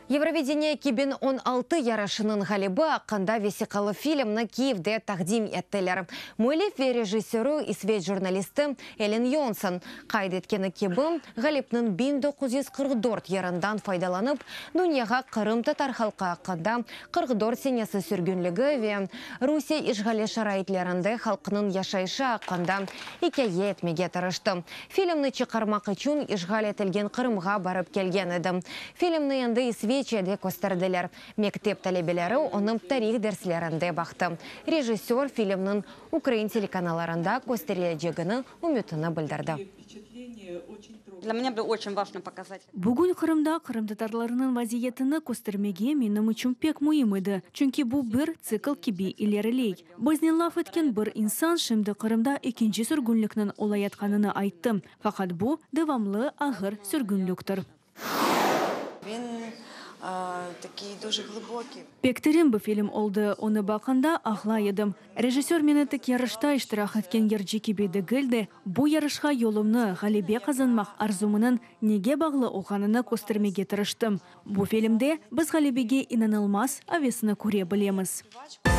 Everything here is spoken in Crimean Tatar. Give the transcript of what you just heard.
Yevrovideniye 2016 yarışınıñ ğalibi aqqında vesiqalı filmni Kiyevde taqdim ettiler. Müellif ve rejissörı isveç jurnalisti Elin Yonson. Qayd etkeni kibi, ğalipniñ 1944 yırından faydalanıp, dünyağa qırımtatar halqı aqqında, 44 senesi sürgünligi ve Rusiye işğali şaraitlerinde halqnıñ yaşayışı aqqında ikâye etmege tırıştı. Filmni çıqarmaq içün işğal etilgen Qırımğa barıp kelgen edi. Filmni endi İsveçiyada kösterdiler. Mektep talebeleri onı tarih derslerinde baqtı. Rejissör filmniñ ukrain telekanallarında kösterilecegini ümütini bildirdi. Для меня было очень важно показать. Bugün Qırımda qırımtatarlarnıñ vaziyetini köstermege menim içün pek müim edi, çünki bu bir tsikl kibi ileriley. Biznen laf etken bir insan şimdi Qırımda ekinci sürgünlikniñ olayatqanını ayttı. Faqat bu, devamlı ağır sürgünliktir. Він такий дуже глибокий. Pek teren bir film oldı, onı baqqanda ağlay edim. Rejissör meni tek yarışta iştirak etken yırcı kibi degil de, bu yarışqa yolumnı, ğalebe qazanmaq arzumınıñ nege bağlı olğanını köstermege tırıştı. Bu filmde biz ğalebege inanılmaz avesini köre bilemiz. Співачку.